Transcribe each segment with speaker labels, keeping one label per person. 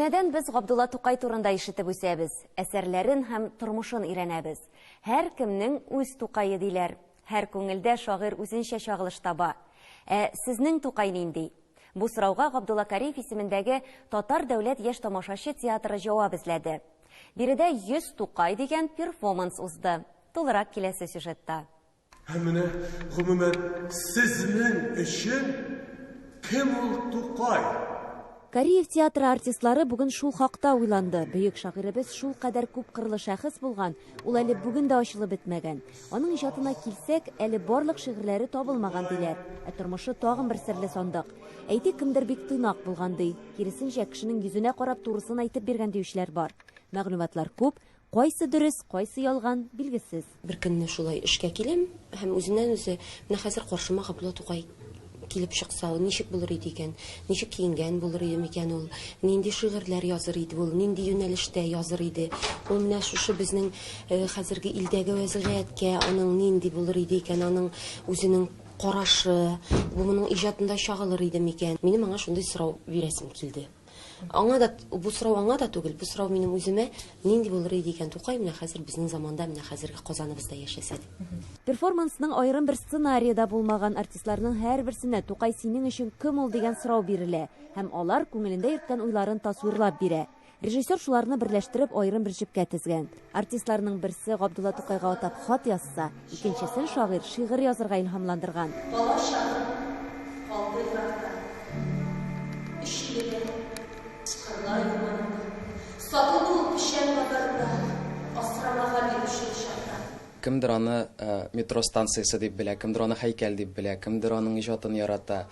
Speaker 1: Кечкенәдән без Габдулла Тукай турында ишетеп үсәбез, әсәрләрен һәм тормышын өйрәнәбез. Һәркемнең үз Тукае диләр. Һәр күңелдә шагыйрь үзенчә чагылыш таба. Ә сезнең Тукай нинди? Бу сорауга Габдулла Кариев исемендәге Татар дәүләт яшь тамашачы театры җавап эзләде. Биредә 100 Тукай дигән перформанс узды. Тулырак киләсе сюжетта.
Speaker 2: Һәм менә, гомумән, сезнең өчен кем ул Тукай?
Speaker 1: Кариев театры артистлары бүген шул хакта уйланды. Бөек шагыйребез шулкадәр күпкырлы шәхес булган, ул әле бүген дә ачылып бетмәгән. Аның иҗатына килсәк, әле барлык шигырьләре табылмаган, диләр. Ә тормышы тагын бер серле сандык. Әйтик, кемдер бик тыйнак булган, ди. Киресенчә, кешенең йөзенә карап турысын әйтеп биргән диючеләр бар. Мәгълүматлар күп, Кайсы дөрес, кайсы ялган, билгесез.
Speaker 3: Бер көнне шулай эшкә киләм һәм үзеннән-үзе, менә хәзер каршыма Габдулла Тукай килеп чыкса, ул ничек булыр иде икән, ничек киенгән булыр иде микән ул, нинди шигырьләр языр иде ул, нинди юнәлештә языр иде, ул менә шушы безнең хәзерге илдәге вәзгыятькә аның нинди булыр иде икән, аның үзенең карашы, бу моның иҗатында чагылыр иде микән? Минем аңа шундый сорау бирәсем килде. Аңа да, бу сорау аңа да түгел, бу сорау минем үземә, нинди булыр иде икән Тукай менә хәзер безнең заманда, менә хәзерге Казаныбызда яшәсә дип.
Speaker 1: Перформансның аерым бер сценарие да булмаган, артистларның һәрберсенә Тукай синең өчен кем ул дигән сорау бирелә һәм алар күңелендә йөрткән уйларын тасвирлап бирә. Режиссер шуларны берләштереп аерым бер җепкә тезгән. Артистларның берсе Габдулла Тукайга атап хат язса, икенчесен шагыйрь шигырь язырга илһамландырган.
Speaker 4: Бала чагым калды еракта. Өчиледә, Кырлай урманында. Сатылды ул печән базарында, Асрамага биреп шул чакта.
Speaker 5: Кемдер аны метро станциясе дип белә, кемдер аны һәйкәл дип белә, кемдер аның иҗатын ярата.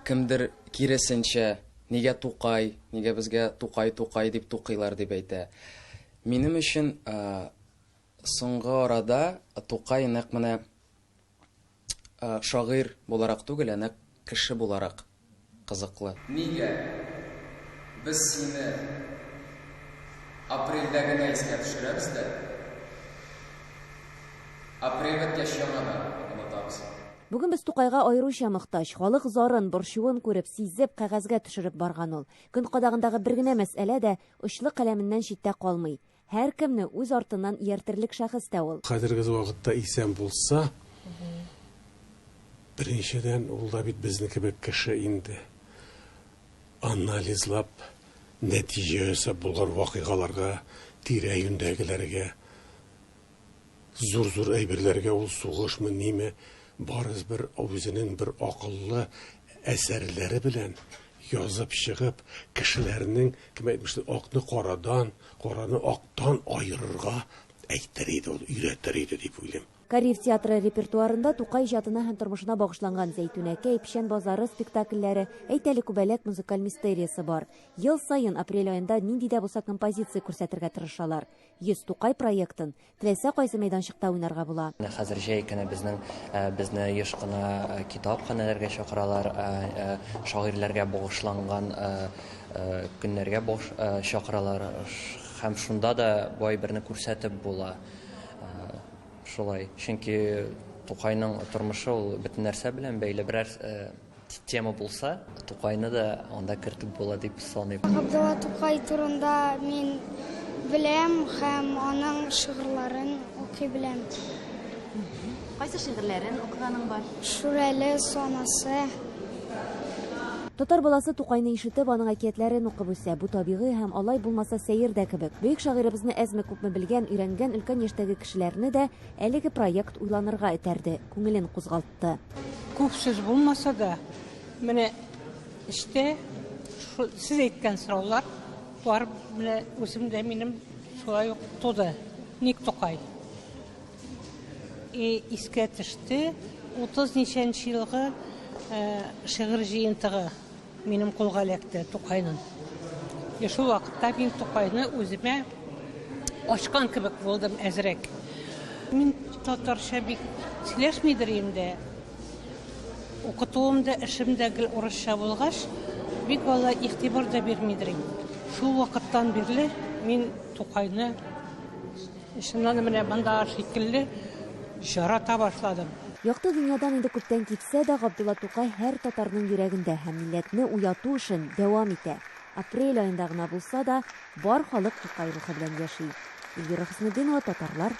Speaker 5: Кемдер киресенчә, нигә Тукай, нигә безгә Тукай, Тукай дип тукыйлар дип әйтә. Минем өчен соңгы арада Тукай нәкъ менә шагыйрь буларак түгел, ә нәкъ кеше буларак кызыклы. Нигә без сине апрельдә генә искә төшерәбез дә, апрель беткәч яңадан онытабыз?
Speaker 1: Бүген без Тукайга аеруча мохтаҗ. Халык зарын, борчуын күреп, сизеп, кәгазьгә төшереп барган ул. Көн кадагындагы бер генә мәсьәлә дә очлы каләменнән читтә калмый. Һәркемне үз артыннан ияртерлек шәхес тә ул.
Speaker 2: Хәзерге вакытта исән булса, беренчедән, ул да бит безнең кебек кеше инде. Анализлап, нәтиҗә ясап булган вакыйгаларга, тирә-юньдәгеләргә, Зур-зур әйберләргә ул сугышмы, ниме, барыбер үзенең бер акыллы әсәрләре белән язып чыгып, кешеләрнең, кем әйтмешли, акны карадан, караны актан аерырга әйтер иде ул, өйрәтер иде дип уйлыйм.
Speaker 1: Кариев театры репертуарында Тукай иҗатына һәм тормышына багышланган Зәйтүнәкәй, Печән базары спектакльләре, Әйт әле, күбәләк музыкаль мистериясе бар. Ел саен апрель аенда нинди дә булса композиция күрсәтергә тырышалар. 100 Тукай проектын теләсә кайсы мәйданчыкта уйнарга була.
Speaker 6: Менә хәзер җәй көне безнең безне еш кына китапханәләргә чакыралар, шагыйрьләргә багышланган көннәргә чакыралар һәм шунда да бу әйберне күрсәтеп була. Шулай, чөнки Тукайның тормышы ул бөтен нәрсә белән бәйле. Берәр Тема булса, Тукайны да анда кертеп була дип саныйм.
Speaker 7: Габдулла Тукай турында мин беләм һәм аның шигырьләрен укый беләм.
Speaker 1: Кайсы шигырьләрен укыганың бар?
Speaker 7: Шүрәле санасы.
Speaker 1: Татар баласы Тукайны ишетеп, аның әкиятләрен укып үсә. Бу табигый һәм алай булмаса сәер дә кебек. Бөек шагыйребезне әзме-күпме белгән, өйрәнгән өлкән яшьтәге кешеләрне дә әлеге проект уйланырга этәрде, күңелен кузгалтты. Та.
Speaker 8: Күп сүз булмаса да, менә эчтә шул сез әйткән сораулар бар, менә үземдә минем шулай ук туды. Ник Тукай? И искә төште, 30 ничәнче елгы шигырь җыентыгы. Минем кулга эләкте Тукайның. И шул вакытта мин Тукайны үземә ачкан кебек булдым әзрәк. Мин татарча бик сөйләшмидер инде. Укытуым да, эшем дә гел урысча булгач, бик алай игътибар да бирмидер идем. Шул вакыттан бирле мин Тукайны Чыннан да менә мондагы шикелле жарата башладым.
Speaker 1: Якты дөньядан инде күптән китсә дә, Габдулла Тукай һәр татарның йөрәгендә һәм милләтне уяту эшен дәвам итә. Апрель аенда гына булса да, бар халык Тукай рухы белән яши. Эльвира Хөснетдинова, Татарлар.